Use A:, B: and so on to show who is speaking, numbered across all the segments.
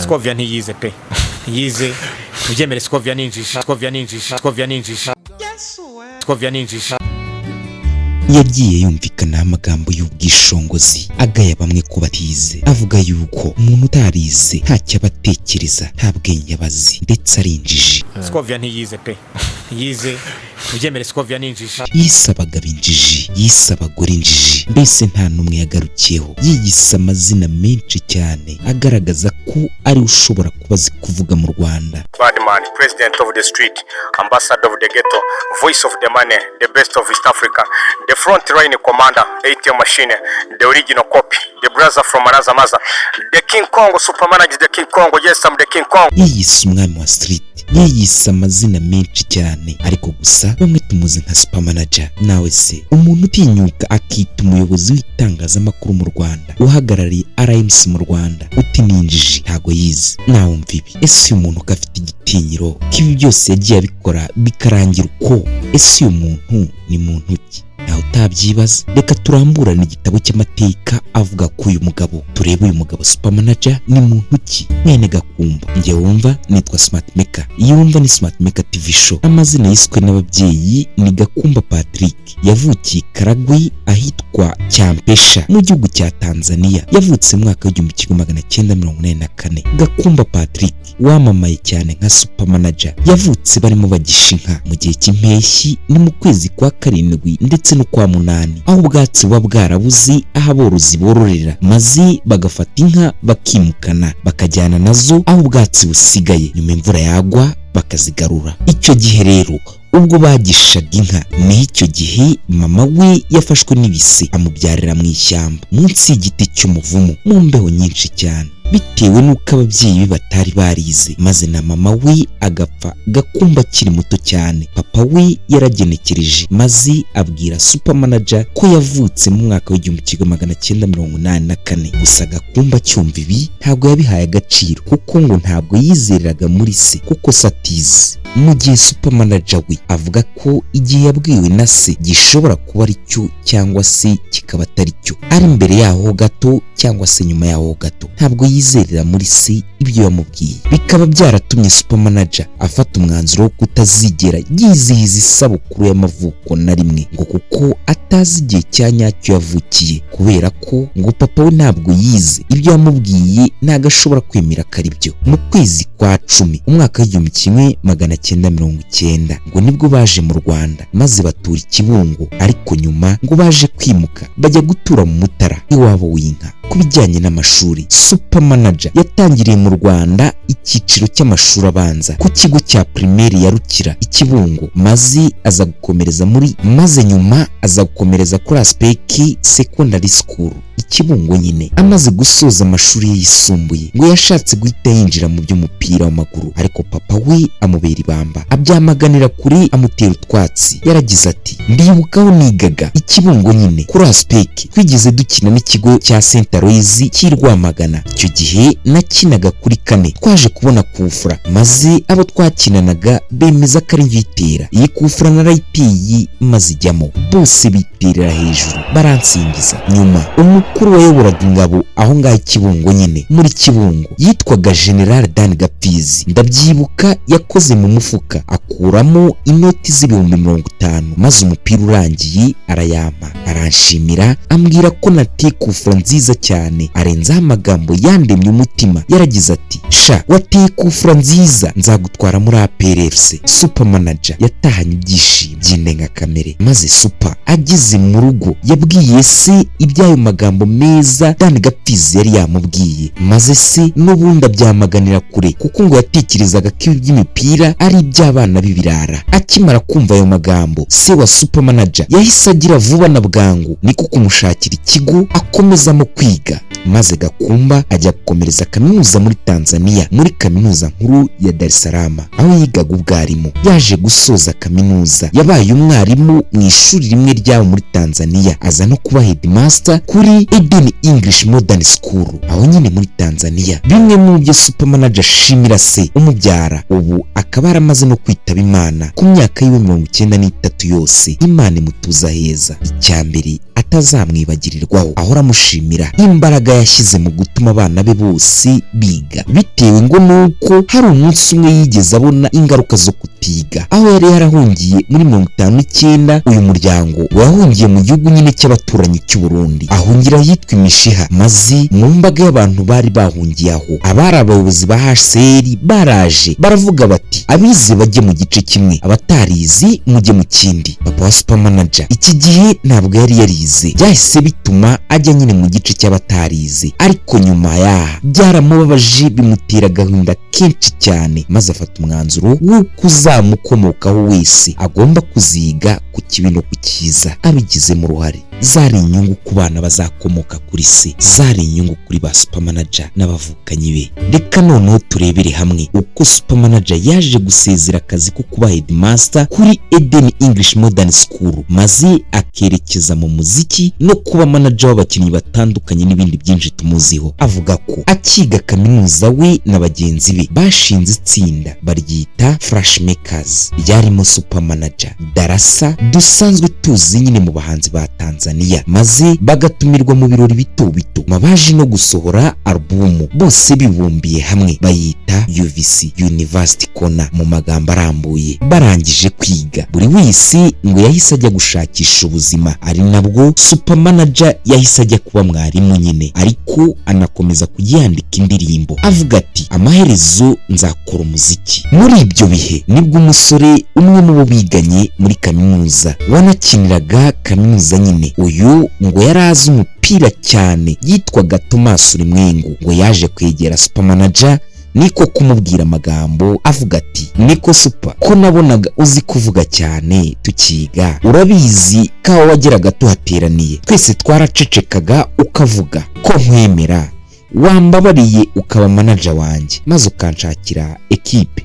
A: Scovia ntiyize pe, ntiyize, tubyemere. Scovia ni injiji, Scovia ni injiji, Scovia ni injiji, Scovia ni injiji.
B: Yagiye yumvikanaho amagambo y'ubwishongozi, agaya bamwe ko batize, avuga yuko umuntu utarize ntacyo aba atekereza, nta bwenge aba azi, ndetse ari injiji.
A: Scovia ntiyize pe, ntiyize, tubyemere. Scovia ni injiji.
B: Yise abagabo injiji, yise abagore injiji, mbese nta n'umwe yagarukiyeho. Yiyise amazina menshi cyane agaragaza ko ari we ushobora kuba azi kuvuga mu Rwanda.
A: Badman, president of the street, ambassador of the ghetto, voice of the money, the best of East Africa, the front line commander, ATM machine, the original copy, the brother from another mother, the King Kong, superman, the King Kong, yes, I'm the King Kong.
B: Yiyise umwami wa street, yiyise amazina menshi cyane, ariko gusa bamwe tumuzi nka Super Manager. Nawe se, umuntu utinyuka akita umuyobozi w'itangazamakuru mu Rwanda uhagarariye RMC mu Rwanda uti ni injiji, ntago yize, nawe umva ibi. Ese uyu muntu ko afite igitinyiro, ko ibi byose yagiye abikora bikarangira uko, ese uyu muntu ni muntu ki? Ntawe utabyibaza. Reka turamburane igitabo cy'amateka avuga ko uyu mugabo, turebe uyu mugabo Super Manager ni muntu ki. Mwene Gakumba, njye wumva nitwa Smart Maker, iyo wumva ni Smart Maker TV Show. Amazina yiswe n'ababyeyi ni Gakumba Patrick. Yavukiye i Karagwe ahitwa Cyampesha mu gihugu cya Tanzania. Yavutse mu mwaka w'1984. Gakumba Patrick wamamaye cyane nka Super Manager yavutse barimo bagisha inka mu gihe cy'impeshyi, ni mu kwezi kwa karindwi ndetse n'ukwa munani, aho ubwatsi buba bwarabuze aho aborozi bororera, maze bagafata inka bakimukana bakajyana nazo aho ubwatsi busigaye, nyuma imvura yagwa bakazigarura. Icyo gihe rero ubwo bagishaga inka, niho icyo gihe mama we yafashwe n'ibise, amubyarira mu ishyamba munsi y'igiti cy'umuvumu mu mbeho nyinshi cyane. Bitewe n'uko ababyeyi be batari barize, maze na mama we agapfa Gakumba akiri muto cyane, papa we yaragenekereje maze abwira Super Manager ko yavutse mu mwaka w'1984. Gusa Gakumba acyumva ibi ntabwo yabihaye agaciro, kuko ngo ntabwo yizereraga muri se, kuko se atize. Mu gihe Super Manager we avuga ko igihe yabwiwe na se gishobora kuba ari cyo cyangwa se kikaba atari cyo, ari imbere yaho gato cyangwa se nyuma yaho gato, ntabwo yizerera muri se ibyo yamubwiye. Bikaba byaratumye Super Manager afata umwanzuro wo kutazigera yizihiza isabukuru y'amavuko na rimwe, ngo kuko atazi igihe cya nyacyo yavukiye, kubera ko ngo papa we ntabwo yize, ibyo yamubwiye ntabwo ashobora kwemera ko ari byo. Mu kwezi kwa 10 umwaka w'1990 ngo nibwo baje mu Rwanda, maze batura i Kibungo, ariko nyuma ngo baje kwimuka bajya gutura mu Mutara iwabo w'inka. Ku bijyanye n'amashuri, Super Manager yatangiriye mu Rwanda icyiciro cy'amashuri abanza ku kigo cya primaire ya Rukira i Kibungo, maze aza gukomereza muri maze nyuma aza gukomereza kuri Aspeki Secondary School i Kibungo nyine. Amaze gusoza amashuri ye yisumbuye, ngo yashatse guhita yinjira mu by'umupira w'amaguru, ariko papa we amubera ibamba, abyamaganira kuri, amutera utwatsi. Yaragize ati: "Ndibuka aho nigaga i Kibungo nyine kuri Aspeki, twigeze dukina n'ikigo cya Saint Aloys cy'i Rwamagana. Icyo gihe nakinaga kuri kane, twaje kubona kufura, maze abo twakinanaga bemeza ko ari njye uyitera. Iyi kufura narayiteye maze ijyamo, bose biterera hejuru baransingiza. Nyuma umukuru wayoboraga ingabo aho ngaho i Kibungo nyine, muri Kibungo, yitwaga General Dan Gapfizi, ndabyibuka yakoze mu mufuka akuramo inoti z'ibihumbi 50, maze umupira urangiye arayampa, aranshimira, ambwira ko nateye kufura nziza cyane. Arenzaho amagambo yandemye umutima, yaragize ati: 'Sha, wateye kufura nziza, nzagutwara muri APR FC.'" Super Manager yatahanye ibyishimo by'indengakamere, maze Super ageze mu rugo yabwiye se iby'ayo magambo meza Dan Gapfizi yari yamubwiye, maze se n'ubundi abyamaganira kure, kuko ngo yatekerezaga ko ibi by'imipira ari iby'abana b'ibirara. Akimara kumva ayo magambo, se wa Super Manager yahise agira vuba na bwangu niko kumushakira ikigo akomezamo kwiga, maze Gakumba ajya gukomereza kaminuza muri Tanzania, muri Kaminuza Nkuru ya Dar es Salaam, aho yigaga ubwarimu. Yaje gusoza kaminuza, yabaye umwarimu mu ishuri rimwe ryabo muri Tanzania, aza no kuba headmaster kuri Eden English Modern School aho nyine muri Tanzania. Bimwe mu byo Super Manager ashimira se umubyara, ubu akaba yaramaze no kwitaba Imana ku myaka yiwe 93 yose, Imana imutuza heza, icya mbere atazamwibagirirwaho ahora amushimira Imbaraga yashyize mu gutuma abana be bose biga, bitewe ngo nuko hari umunsi umwe yigeze abona ingaruka zo kutiga, aho yari yarahungiye muri 59. Uyu muryango wahungiye mu gihugu nyine cy'abaturanyi cy'u Burundi, ahungira ahitwa Imishiha. Maze mu mbaga y'abantu bari bahungiye aho, abari abayobozi ba HCR baraje baravuga bati: "Abize bajye mu gice kimwe, abatarizi mujye mu kindi." Papa wa Super Manager iki gihe ntabwo yari yarize, byahise bituma ajya nyine mu gice cy'abatarize. Ariko nyuma yaha byaramubabaje, bimutera agahinda kenshi cyane, maze afata umwanzuro w'uko uzamukomokaho wese agomba kuziga ku kibi no ku cyiza abigizemo uruhare. Zari inyungu ku bana bazakomoka kuri se, zari inyungu kuri ba Super Manager n'abavukanyi be. Reka noneho turebere hamwe uko Super Manager yaje gusezera akazi ko kuba headmaster kuri Eden English Modern School, maze akerekeza mu muziki no kuba manager w'abakinnyi batandukanye n'ibindi byinshi tumuziho. Avuga ko akiga kaminuza, we na bagenzi be bashinze itsinda baryita Fresh Makers, ryarimo Super Manager, Darasa dusanzwe tuzi nyine mu bahanzi ba Tanzania, maze bagatumirwa mu birori bito bito. Baje no gusohora alubumu bose bibumbiye hamwe, bayita UVC, University Corner mu magambo arambuye. Barangije kwiga, buri wese ngo yahise ajya gushakisha ubuzima, ari nabwo Super Manager yahise ajya kuba mwarimu nyine, ariko anakomeza kujya yandika indirimbo, avuga ati: "Amaherezo nzakora umuziki." Muri ibyo bihe nibwo umusore umwe mu bo biganye muri kaminuza, wanakiniraga kaminuza nyine, uyu ngo yari azi umupira cyane, yitwaga Thomas Ulimwengu, ngo yaje kwegera Super Manager, niko kumubwira amagambo avuga ati: "Niko Super, ko nabonaga uzi kuvuga cyane tukiga, urabizi ko aho wageraga tuhateraniye twese twaracecekaga ukavuga, ko nkwemera, wambabariye ukaba manager wanjye maze ukanshakira ekipe?"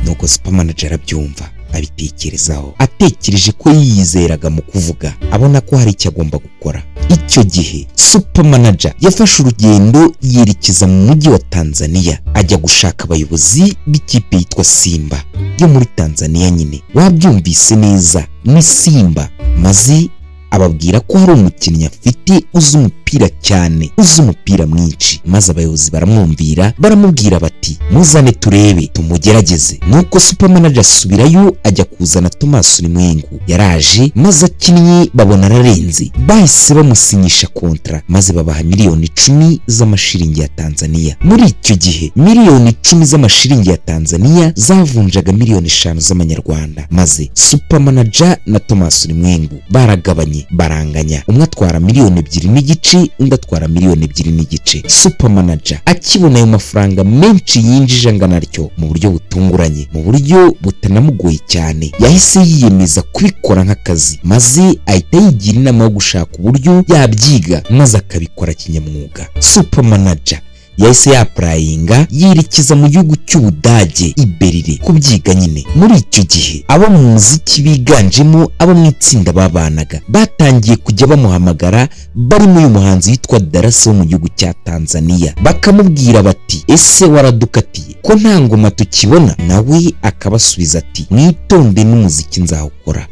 B: Nuko Super Manager arabyumva, abitekerezaho, atekereje ko yiyizeraga mu kuvuga, abona ko hari icyo agomba gukora. Icyo gihe Super Manager yafashe urugendo yerekeza mu mujyi wa Tanzania, ajya gushaka abayobozi b'ikipe yitwa Simba yo muri Tanzania nyine, wabyumvise neza, ni Simba. Maze ababwira ko hari umukinnyi afite uzi umupira cyane, uzi umupira mwinshi. Maze abayobozi baramwumvira, baramubwira bati: "Muzane turebe, tumugerageze." Nuko Super Manager asubirayo, ajya kuzana Thomas Ulimwengu. Yaraje, maze akinnye babona ararenze, bahise bamusinyisha kontra, maze babaha miliyoni 10 z'amashiringi ya Tanzania. Muri icyo gihe miliyoni 10 z'amashiringi ya Tanzania zavunjaga miliyoni 5 z'amanyarwanda. Maze Super Manager na Thomas Ulimwengu baragabanye, baranganya, umwe atwara miliyoni 2.5, undi atwara miliyoni 2.5. Super Manager akibona ayo mafaranga menshi yinjije angana atyo mu buryo butunguranye, mu buryo butanamugoye cyane, yahise yiyemeza kubikora nk'akazi, maze ahita yigira inama yo gushaka uburyo yabyiga maze akabikora kinyamwuga. Super Manager yahise yapplyinga, yerekeza mu gihugu cy'Ubudage i Berlin kubyiga nyine. Muri icyo gihe abo mu muziki biganjemo abo mu itsinda babanaga batangiye kujya bamuhamagara, barimo uyu muhanzi witwa Darasa wo mu gihugu cya Tanzania, bakamubwira bati: "Ese waradukatiye ko nta ngoma tukibona?" Nawe akabasubiza ati: "Mwitonde, n'umuziki nzawukora."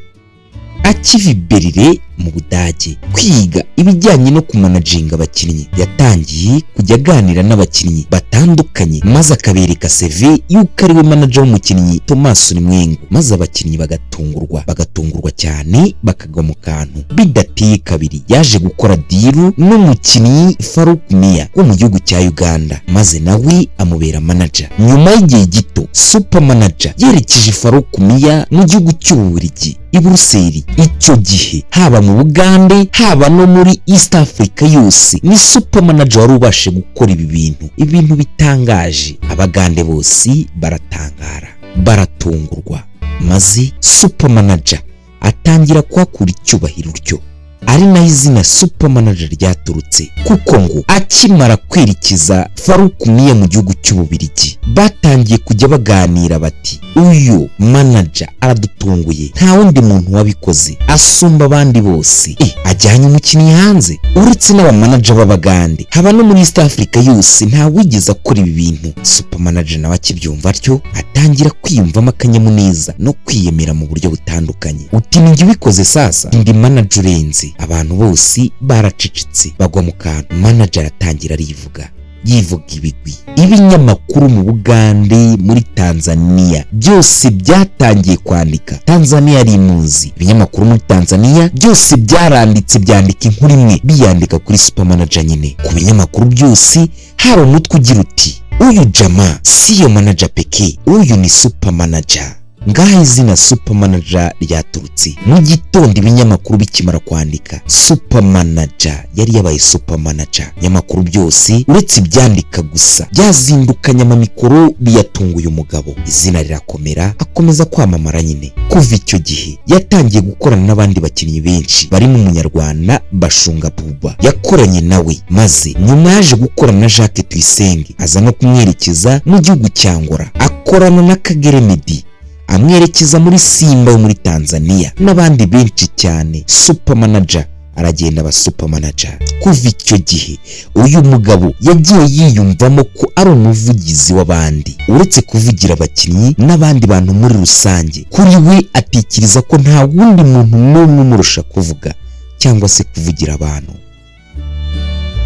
B: Akiva i Berlin mu Budage kwiga ibijyanye no kumanaginga abakinnyi, yatangiye kujya aganira n'abakinnyi batandukanye, maze akabereka CV y'uko ari we manager w'umukinnyi Thomas Ulimwengu, maze abakinnyi bagatungurwa, bagatungurwa cyane, bakagwa mu kantu. Bidateye kabiri yaje gukora deal n'umukinnyi Farouk Mia wo mu gihugu cya Uganda, maze nawe amubera manager. Nyuma y'igihe gito Super Manager yerekeje Farouk Mia mu gihugu cy'Ububiligi i Buruseli. Icyo gihe haba mu Bugande, haba no muri East Africa yose, ni Super Manager wari ubashe gukora ibi bintu, ibintu bitangaje. Abagande bose baratangara, baratungurwa, maze Super Manager atangira kuhakura icyubahiro utyo, ari naho izina Super Manager ryaturutse, kuko ngo akimara kwerekeza Farouk Mia mu gihugu cy'Ububirigi, batangiye kujya baganira bati: "Uyu manager aradutunguye, nta wundi muntu wabikoze, asumba abandi bose, ajyanye umukinnyi hanze. Uretse n'abamanager b'Abagande, haba no muri East Africa yose, nta wigeze akora ibi bintu." Super Manager nawe akibyumva atyo, atangira kwiyumvamo akanyamuneza no kwiyemera mu buryo butandukanye. Uti: "Ni njye ubikoze sasa, ndi manager urenze." Abantu bose baracecetse, bagwa mu kantu. Manager aratangira arivuga, yivuga ibigwi. Ibinyamakuru mu Bugande, muri Tanzania, byose byatangiye kwandika. Tanzania ari imuzi. Ibinyamakuru muri Tanzania byose byaranditse, byandika inkuru imwe, biyandika kuri Super Manager nyine. Ku binyamakuru byose hari umutwe ugira uti: "Uyu jamaa siyo manager pekee, uyu ni super manager." Ngaho izina Super Manager ryaturutse. Mu gitondo, ibinyamakuru bikimara kwandika, Super Manager yari yabaye super manager. Ibinyamakuru byose, uretse ibyandika gusa, byazindukanye amamikoro biyatunguye umugabo. Izina rirakomera, akomeza kwamamara nyine. Kuva icyo gihe yatangiye gukorana n'abandi bakinnyi benshi, barimo Umunyarwanda Bashunga Buba yakoranye nawe, maze nyuma yaje gukorana na Jacques Tuyisenge, aza no kumwerekeza mu gihugu cya Angola, akorana na Kagere Meddy, amwerekeza muri Simba yo muri Tanzania, n'abandi benshi cyane. Super Manager aragenda aba super manager. Kuva icyo gihe uyu mugabo yagiye yiyumvamo ko ari umuvugizi w'abandi. Uretse kuvugira abakinnyi n'abandi bantu muri rusange, kuri we atekereza ko nta wundi muntu n'umwe umurusha kuvuga cyangwa se kuvugira abantu.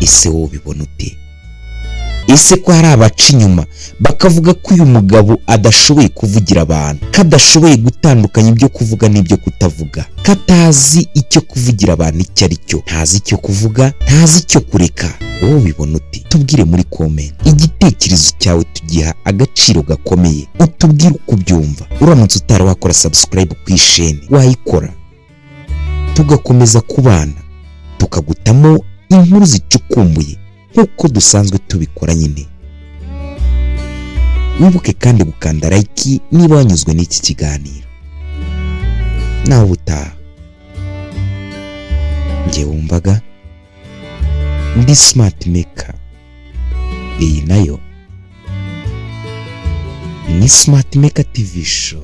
B: Ese wowe ubibona ute? Ese ko hari abaca inyuma bakavuga ko uyu mugabo adashoboye kuvugira abantu, ko adashoboye gutandukanya ibyo kuvuga n'ibyo kutavuga, ko atazi icyo kuvugira abantu icyo ari cyo, ntazi icyo kuvuga, ntazi icyo kureka? Wowe ubibona ute? Tubwire muri comment. Igitekerezo cyawe tugiha agaciro gakomeye. Utubwire uko ubyumva. Uramutse utari wakora subscribe ku isheni, wayikora, tugakomeza kubana, tukagutamo inkuru zicukumbuye nk'uko dusanzwe tubikora nyine. Wibuke kandi gukanda like niba wanyuzwe n'iki kiganiro. Nawe ubutaha. Njye wumvaga ndi Smart Maker, iyi nayo ni Smart Maker TV Show.